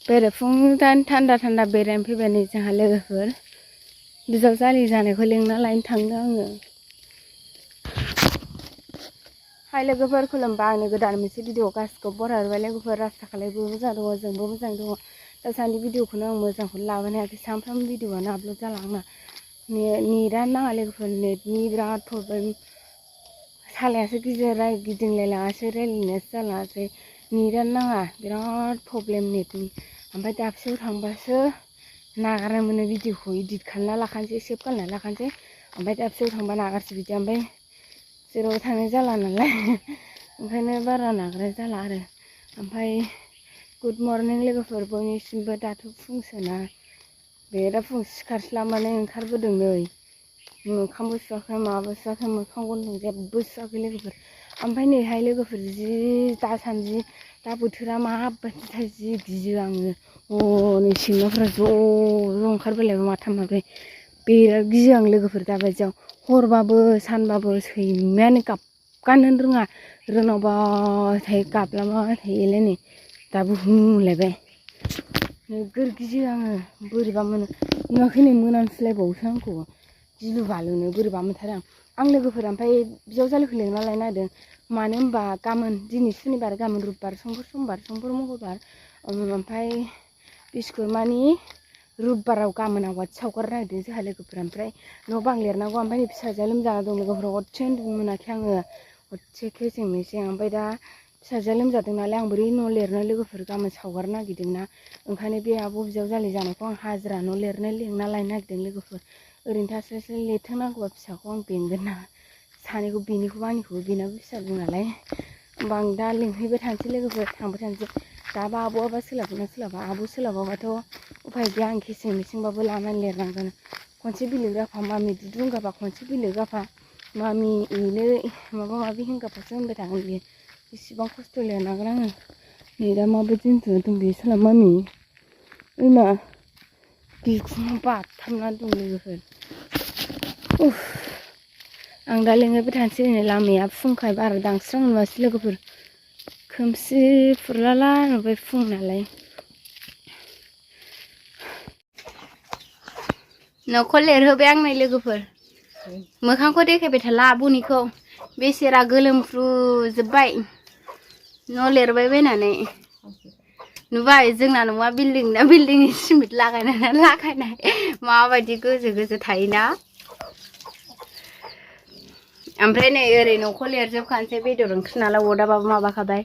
बेरेफुं थान्दा थान्दा बेरायनो फैबाय नै जोंहा लोगोफोर बिजाव जालि जानायखौ लेंना लायनो थांदों आङो। हाय लोगोफोर खुलुमबा आंनि गोदान मोनसे भिडिअ गासिखौबो बरायबाय लोगोफोर आसा खालामो मोजां दङ जोंबो मोजां दङ। दासान्दि भिडिअखौनो आं मोजांखौनो लाबोनो हायाखै सानफ्रामबो भिडिअआनो आपल'ड जाला आंना नेटआनो नाङा लोगोफोर नेटनि बिराद प्रब्लेम सालायासो गिदिंलायलाङासो रायलायनायासो जालाङासै नेटआनो नाङा बिराद प्रब्लेम नेटनि। ओमफ्राय दाबसेयाव थांबासो नागारनो मोनो भिडिअखौ इडिट खालामना लाखानोसै सेभ खालामना लाखानोसै ओमफ्राय दाबसेयाव थांबा नागारसै बिदि ओमफ्राय जेराव थांनाय जाला नालाय ओंखायनो बारा नागारनाय जाला आरो। ओमफ्राय गुड मर्निं लोगोफोर बयनिसिमबो दाथ' फुंसोना बे दा फुं सिखारस्लाबनानै ओंखारबोदों नै मोखांबो सुवाखै माबो सुवाखै मोखां गन्थं जेबो सुवाखै लोगोफोर। ओमफ्राय नैहाय लोगोफोर जि दासान्दि दा बोथोरा माबायदिथाय जि गियो आङो हनै सैमाफ्रा ज' ओंखारबोलायबाय माथाम माब्रै बिराद गियो आं लोगोफोर दाबायदियाव हरबाबो सानबाबो सैमायानो गाबगानो रोङा रोनावबाय थायो गाबलाबाय थायोलाय नै दाबो होनलायबाय नोगोर गियो आङो बोरैबा मोनो नुवाखै नै मोनामसुलायबावोसो आंखौ गिलु बालुनो बोरैबा मोनथारो आं लोगोफोर। ओमफ्राय बिजावजालिखौ लेंना लायनो नागिरदों मानो होनबा गाबोन दिनै सुनिबार गाबोन रुबिबार समबार मंगलबार ओमफ्राय बिस्कुट मानि रुबिबाराव गाबोन आवाथि सावगारनो नागिरदों जोंहा लोगोफोर। ओमफ्राय न' बां लिरनांगौ ओमफ्राय नै फिसाजोआ लोमजाना दं लोगोफोर हरसे उन्दुनो मोनाखै आङो हरसे खेसें मेसें। ओमफ्राय दा फिसाजोआ लोमजादों नालाय आं बोरै न' लिरनो लोगोफोर गाबोन सावगारनो नागिरदोंना ओंखायनो बे आब' बिजावजालि जानायखौ आं हाजिरा न' लिरनो लेंना लायनो नागिरदों लोगोफोर। ओरैनो थास्लायस्लाय लिरथोंनांगौबा फिसाखौ आं बेंगोन ना सानैखौ बेनिखौबो आंनिखौबो बेनाबो फिसा दं नालाय होमबा आं दा लिंहैबाय थानोसै लोगोफोर थांबाय थानोसै। दाबा आब'आबा सोलाबगोन ना सोलाबा आब' सोलाबाबाथ' उफाय गैया आं खेसें मेसेंबाबो लानानै लिरनांगोन। खनसे बिलिक गाफा मामि दुदु होनगाबा खनसे बिलिक गाफा मामि इनो माबा माबि होनगाबासो होनबाय थागोन बियो इसिबां खस्थ' लिरनांगोन आङो। नै दा माबायदि उन्दुना दं बेयो साला मामि ओइमा बिखुङाव बाथाबनानै दं लोगोफोर। आं दा लिंहैबाय थानोसै नै लामाया फुंखाय बारा दांस्रां नुवासै लोगोफोर खोमसि फुरलाला नुबाय फुं नालाय। न'खौ लिरहोबाय आं नै लोगोफोर मोखांखौ देखायबाय थाला आब'निखौ बेसेरा गोलोमफ्रुजोब्बाय न' लिरबाय बायनानै नुबाय जोंना न'आ बिल्डिं ना बिल्डिंनि सिमेन्ट लागायनाय माबायदि गोजो गोजो थायोना। ओमफ्राय नै ओरै न'खौ लिरजोबखानोसै बेदर ओंख्रि नालाय अरदाबाबो माबाखाबाय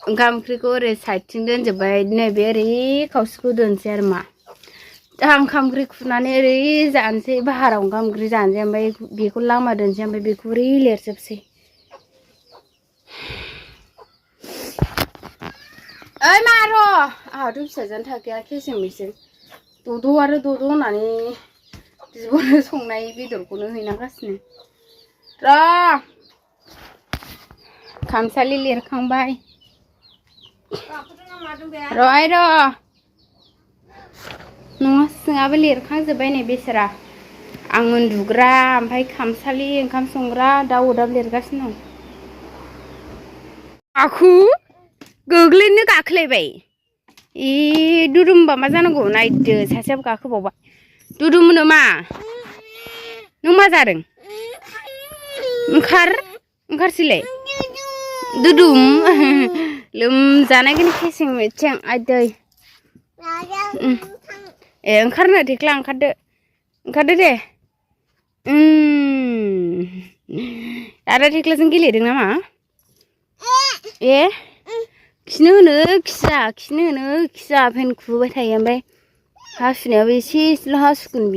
ओंखाम ओंख्रिखौ ओरै साइडथिं दोनजोब्बाय नैबे ओरै खावसेखौ दोनसै आरो मा दा ओंखाम ओंख्रि खुरनानै ओरै जानोसै बाहाराव ओंखाम ओंख्रि जानोसै ओमफ्राय बेखौ लामा दोनसै ओमफ्राय बेखौ ओरै लिरजोबसै। ओइ मा र' आंहाथ' फिसाजोआनो थाखाया खेसें मेसें दद' आरो दद' होननानै बिब'नो संनाय बेदरखौनो हैनांगासिनो र' खामसालि लिरखांबाय र'हाय र' न' सिङाबो लिरखांजोब्बाय नै बेसेरा आं उन्दुग्रा ओमफ्राय खामसालि ओंखाम संग्रा दाउ अरदाब लिरगासिनो दं। आखु गोग्लैनो गाखोलायबाय ए दुदुमबा मा जानांगौ नायदो सासेयाबो गाखोबावबाय दुदुमनो मा नों मा जादों ओंखारसैलाय दुदुम लोमजानायखौनो खेसें मेसें आदै ए ओंखारनो थेख्ला ओंखारदो दे आदा थेख्लाजों गेलेदों नामा ए खिनो होनो खिया फेन खुबोबाय थायो ओमफ्राय हासुनायाबो एसे एसेल' हासुगोन